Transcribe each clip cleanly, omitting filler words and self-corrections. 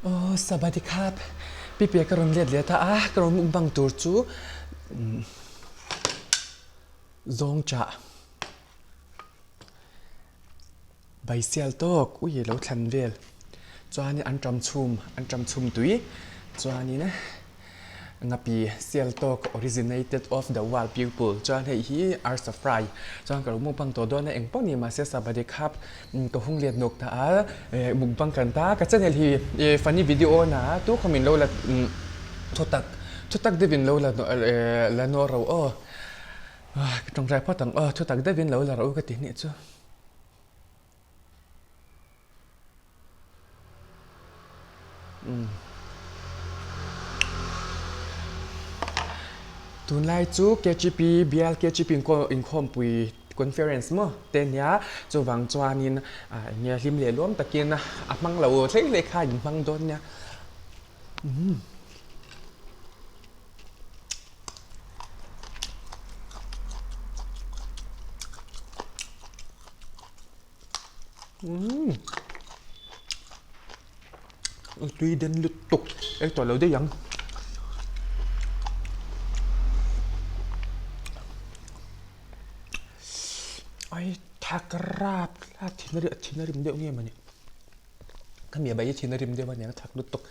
Aw Sabadi khap Pipi ka rawn let leh ta a, ka rawn mukbang tur chu zawng chah Baisial tawk ui lo thlan vel chuanin an ṭam chhum an ṭam chhum tui chuanin Ngapi sial tawk originated of the wild people chuan hei hi arsa fry chuan ka lo mukbang tawh dawn a engpawh ni mahse sabadi khap ka hung let nawk ta a mukbang kan ta ka channel hi funny video na tu khawm in lo la thutak thutak deuh in lo la la nawr ro aw ka tawngtai phawt ang aw thutak deuh in lo la ro ka ti nih chu. Tunlai chu KGP bial KGP inkhawmpui conference maw te nia chuvang chuanin eng nge hlim leh luam takin a hmang lo thleng hlei kha in hmang dawn nia. Tui den lutuk ei tawh lo daih ang. Ai thak rap a thin a thin a rim deuh nge mawni ka mi a bai hi thin a rim deuh aniang a thak lutuk.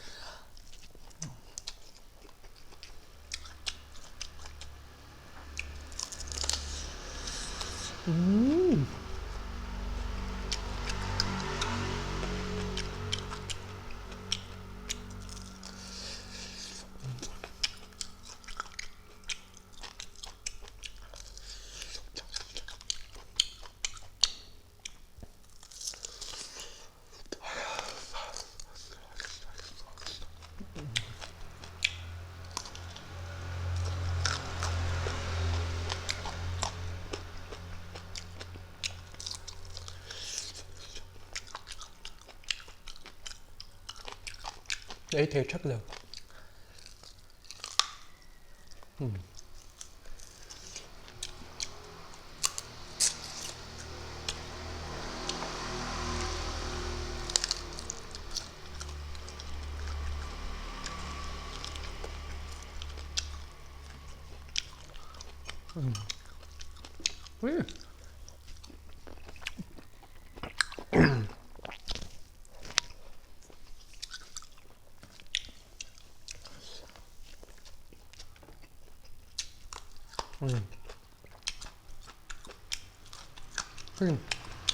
Ei thei thak lo.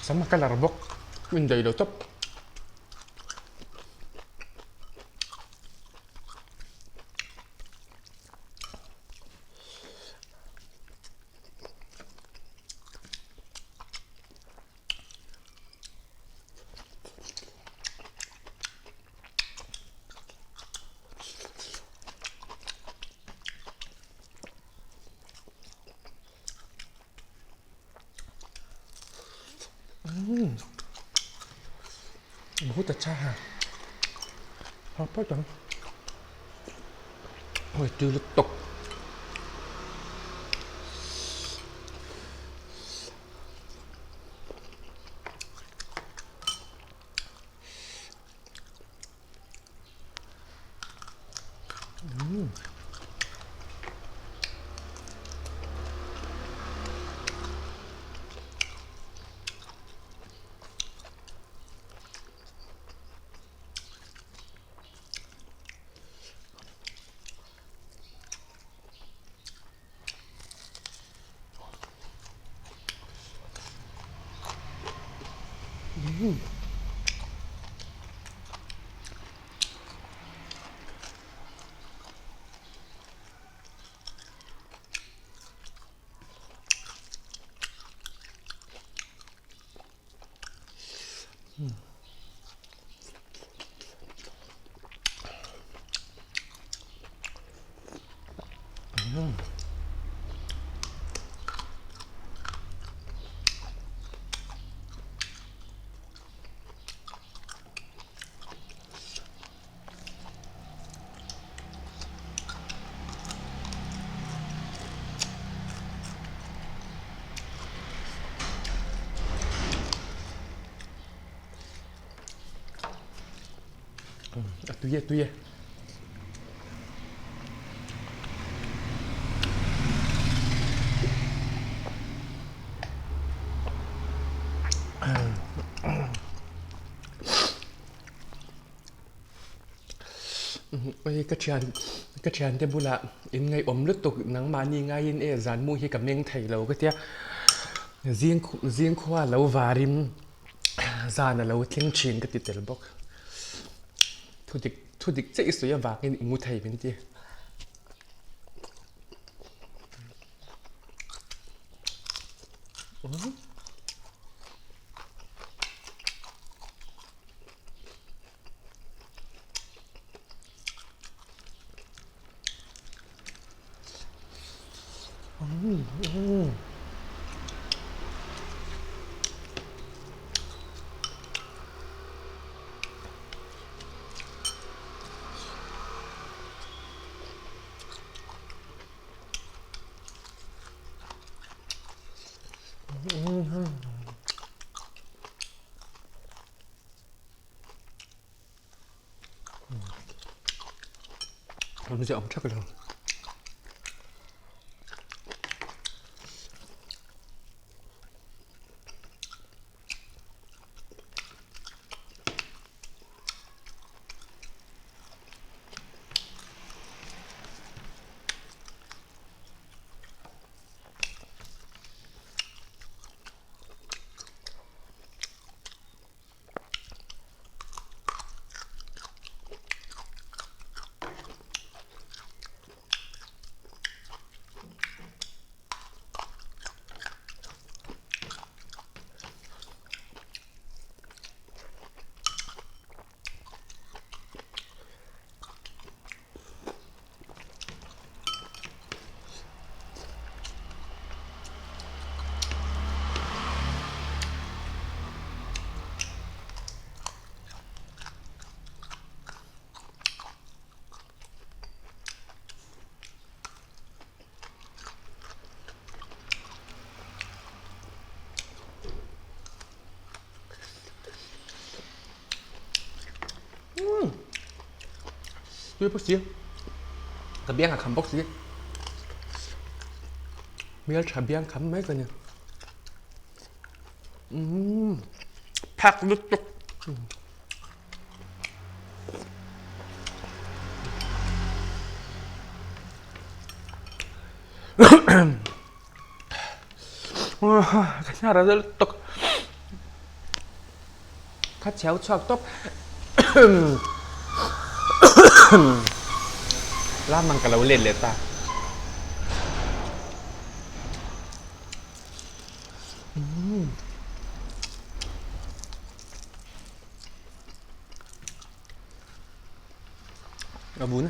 Sam a colour bawk in daih lo tawp. बहुत अच्छा है Ôi tui lutuk. A tui e, tui e. Oi ka thian ka thiante bulah in ngaihawm lutuk nangmahni ngaiin e zan mu hi ka meng thei lo ka tia zing zing khua lo varin zan a lo thleng thin ka ti tel bawk thu dik thu dik chiah i sawi avangin i mu thei min ti. Awmzia awm thak lo. Tui bawk si ka biang a kham bawk si hmel tha biang kham mai ka ni umm phak lutuk. Ka hnar a zel tawk ka chhiau chhuak tawp lam ang ka lo let leh ta. A bun.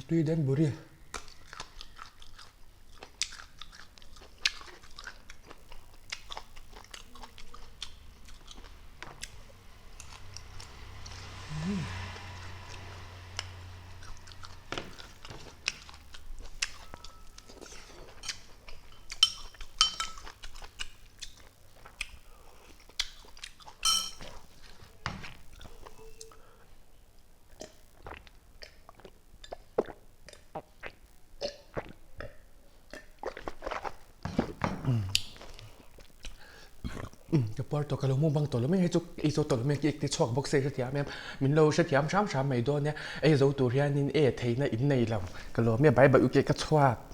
Tui den buri. Umm ka puar tawh ka lo mukbang tawh lo mai hei chu ei zo tawh lo mai cake te chhuak bawk se hrethiam em min lo hrethiam hram hram mai dawn nia ei zo tur hianin e theihna in nei lo ka lawm e bye bye u cake ka chhuak.